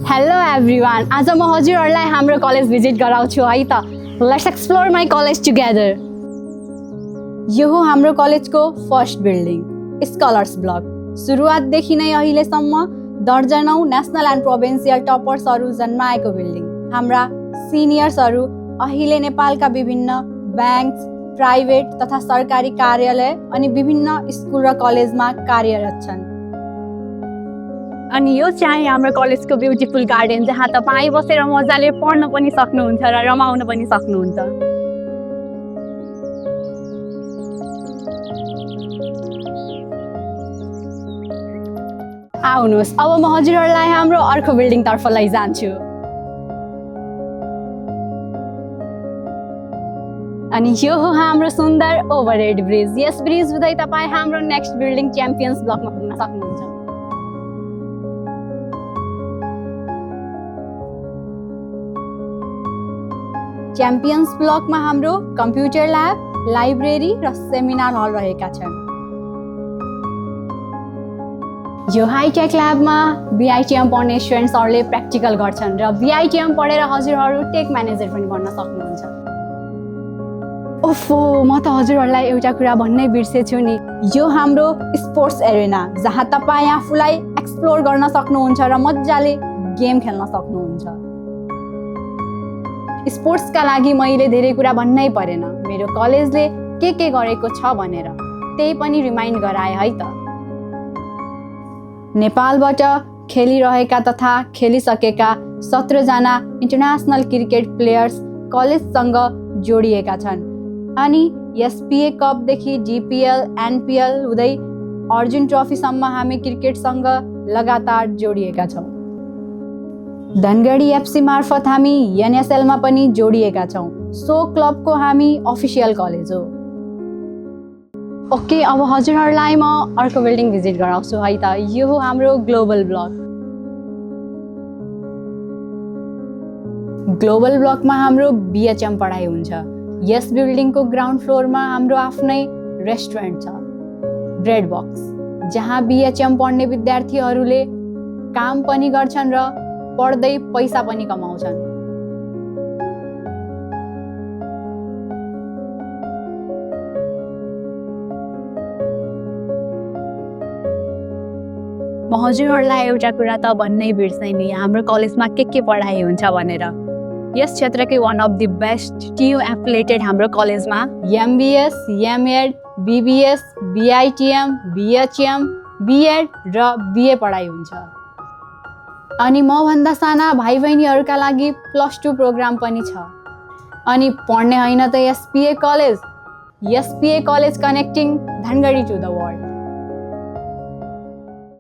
Hello everyone. आज म हजुरहरुलाई हाम्रो कलेज भिजिट गराउँछु है त. Let's explore my college together. यो हो हाम्रो कलेजको फर्स्ट बिल्डिङ, स्कलर्स ब्लक. सुरुवातदेखि नै अहिलेसम्म दर्जनौं नेशनल एन्ड प्रोभिन्सियल टपर्सहरु जन्माएको बिल्डिङ. हाम्रा सिनियर्सहरु अहिले नेपालका विभिन्न ब्याङ्क, प्राइभेट तथा सरकारी कार्यालय अनि विभिन्न स्कुल र कलेजमा कार्यरत छन्. अनि यो चाहिँ हाम्रो कलेजको ब्युटिफुल गार्डन जहाँ तपाईँ बसेर मजाले पढ्न पनि सक्नुहुन्छ र रमाउन पनि सक्नुहुन्छ. आउनुहोस्, अब म हजुरहरुलाई हाम्रो अर्को बिल्डिङ तर्फ लैजान्छु. अनि यो हो हाम्रो सुन्दर ओभरहेड ब्रिज. यस ब्रिज हुँदै तपाईँ हाम्रो नेक्स्ट बिल्डिङ च्याम्पियन्स ब्लकमा पुग्न सक्नुहुन्छ. च्याम्पियन्स ब्लकमा हाम्रो कम्प्युटर ल्याब, लाइब्रेरी र सेमिनार हल रहेका छन्. यो हाइटेक ल्याबमा बीआइटीएम पढ्ने स्टुडेन्ट्सहरूले प्र्याक्टिकल गर्छन् र बीआइटीएम पढेर हजुरहरू टेक म्यानेजर पनि बन्न सक्नुहुन्छ. ओफो, म त हजुरहरूलाई एउटा कुरा भन्नै बिर्सेछु नि. यो हाम्रो स्पोर्ट्स एरेना जहाँ तपाईँ आफूलाई एक्सप्लोर गर्न सक्नुहुन्छ र मजाले गेम खेल्न सक्नुहुन्छ. स्पोर्ट्सका लागि मैले धेरै कुरा भन्नै परेन. मेरो कलेजले के गरेको छ भनेर त्यही पनि रिमाइन्ड गराए है त. नेपालबाट खेलिरहेका तथा खेलिसकेका 17 जना इन्टरनेसनल क्रिकेट प्लेयर्स कलेजसँग जोडिएका छन्. अनि एसपीए कपदेखि जीपीएल, एनपीएल हुँदै अर्जुन ट्रफीसम्म हामी क्रिकेटसँग लगातार जोडिएका छौँ. धनगढी एफसी मार्फत हामी एनएसएलमा पनि जोडिएका छौँ. सो क्लबको हामी अफिसियल कलेज हो. ओके, अब हजुरहरूलाई म अर्को बिल्डिङ भिजिट गराउँछु है त. यो हो हाम्रो ग्लोबल ब्लक. ग्लोबल ब्लकमा हाम्रो बीएचएम पढाइ हुन्छ. यस बिल्डिङको ग्राउन्ड फ्लोरमा हाम्रो आफ्नै रेस्टुरेन्ट छ, ब्रेड बक्स, जहाँ बीएचएम पढ्ने विद्यार्थीहरूले काम पनि गर्छन् र पढ्दै पैसा पनि कमाउँछन्. म हजुरहरूलाई एउटा कुरा त भन्नै बिर्सेँ नि, हाम्रो कलेजमा के पढाइ हुन्छ भनेर. यस क्षेत्रकै one of the best TU affiliated हाम्रो कलेजमा MBS, MEd, BBS, BITM, BHM, BEd र बीए पढाइ हुन्छ. अनि म भन्दा साना भाइ बहिनीहरूका लागि +2 प्रोग्राम पनि छ. अनि पढ्ने होइन त SPA college connecting Dhangadhi to the world.